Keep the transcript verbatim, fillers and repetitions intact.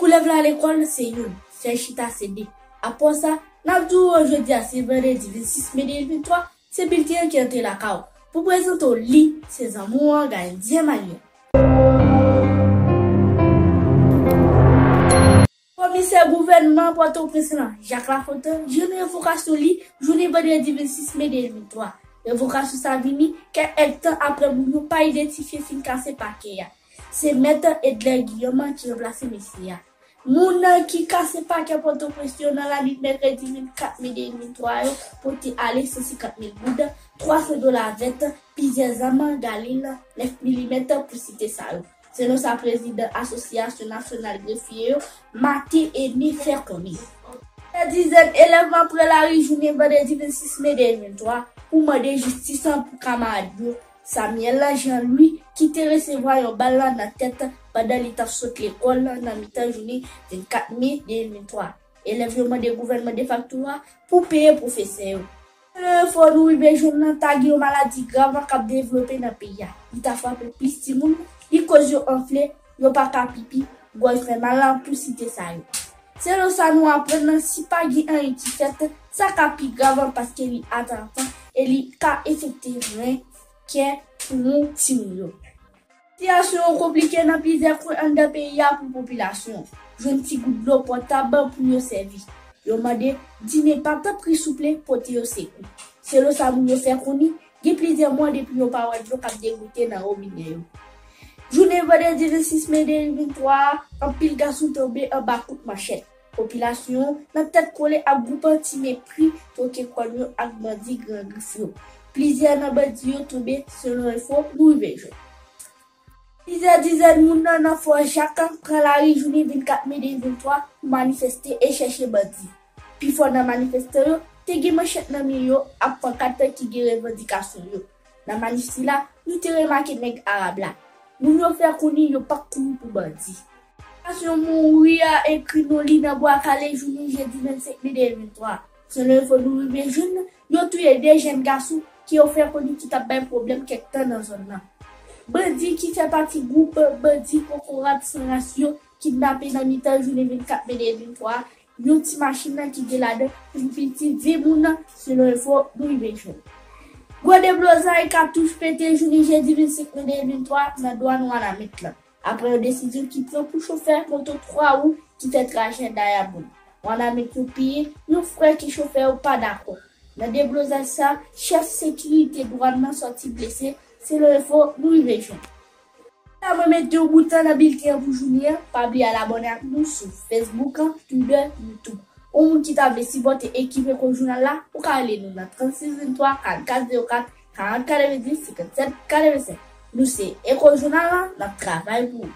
Pou lèv la lekòl, se youn, fè chita, se de. Apre sa, n ap di w jodi a se vandredi vennsis me de mil venntwa, se bilten an ki antre lakay ou. Pou prezante w li, se zanmi w an, Gaël Diemaniel. Komisè gouvènman Pòtoprens lan, Jacques Lafontaine, jwenn revokasyon li jounen vandredi vennsis me de mil venntwa. Revokasyon sa vini kèk èdtan apre moun yo pa idantifye fin kase pakè a. Se mèt Edler Guillaume ki ranplase mesye a. Moun ki kase pakè Pòtoprens yo nan lannuit mèkredi vennkat me de mil venntwa yo pote ale san senkant mil goud, twa san dola vèt, plizyè zam, galil nèf milimèt pou site sa yo. Selon sa prezidan Asosyasyon Nasyonal Grefye yo, Martin Aimé, fè konnen. Dizèn elèv pran lari jounen vandredi vennsis me de mil venntwa pou mande jistis pou kamarad yo, Samuel Jean Louis, ki te resevwa yon bal nan tèt pandan li t ap sot lekòl nan mitan jounen vennkat me de mil venntwa. Elèv yo mande gouvènman defakto a pou peye pwofesè yo. Nan enfo nou rive jwenn nan, ta gen yon maladi grav k ap devlope nan peyi a. Li ta frape plis timoun, li koz yo anfle, yo pa ka pipi, gòj fè mal, pou site sa yo. Selon sa nou aprann nan, si pa gen anyen ki fèt, sa ka pi grav paske li atantan e li ka enfekte ren, kè, poumon timoun yo. Sitiyasyon an konplike nan plizyè kwen anndan peyi a pou popilasyon an. Jwenn ti gout dlo potab pou yo sèvi. Yo mande, di men pa tanpri souple pote yo sekou. Selon sa moun yo fè konnen, gen plizyè mwa depi yo pa wè dlo k ap degoute nan wobinè yo. Jounen vandredi vennsis me de mil venntwa a, anpil gason tonbe anba kout manchèt. Popilasyon an nan tèt kole ak gwoup anti-mepri twoke kòn yo ak bandi Gran Grif yo. Plizyè nan bandi yo tonbe, selon enfo nou rive jwenn. Plizyè dizèn moun nan, nan Fò Jak pran lari jounen vennkat me de mil venntwa pou manifeste e chèche bandi. Pifò nan manifestan yo te gen manchèt nan men yo ak pankat ki gen revandikasyon yo. Nan manif sila, nou te remake nèg arab la. Moun yo fè konnen yo p ap kouri pou bandi. Sitiyasyon mouri a ekri non li nan Bwa Kale jounen jedi vennsenk me de mil venntwa. Selon enfo nou rive jwenn, yo touye de jèn gason ke yo fè konnen ki t ap bay pwoblèm kèk tan nan zòn nan. Bandi ki fè pati gwoup bandi Kokorat San Ras yo kidnape nan mitan jounen vennkat me de mil venntwa yon ti machin nan ki gen ladan plis piti ven moun, selon enfo nou rive jwenn. Gwo deblozay katouch pete jounen jedi vennsenk me de mil venntwa nan dwàn Wanament lan, apre yon desizyon ki pran pou chofè moto twa wou ki fè trajè Dayabonn Wanament yo peye yon frè ke chofè yo pa dakò. Nan deblozay sa, chèf sekirite dwàn nan sòti blese, selon enfo nou rive jwenn. La mwen mete yon bout nan bilten an pou jounen an. Pa bliye al abòne ak nou sou Facebook, Twitter, YouTube. Ou moun ki ta vle sipòte ekip Echo Jounal la, ou ka rele nou nan trannsis venntwa, karannkat zewo kat, karant katrevenndis, senkannsèt katrevennsèt. Nou se Echo Jounal la, n ap travay pou ou.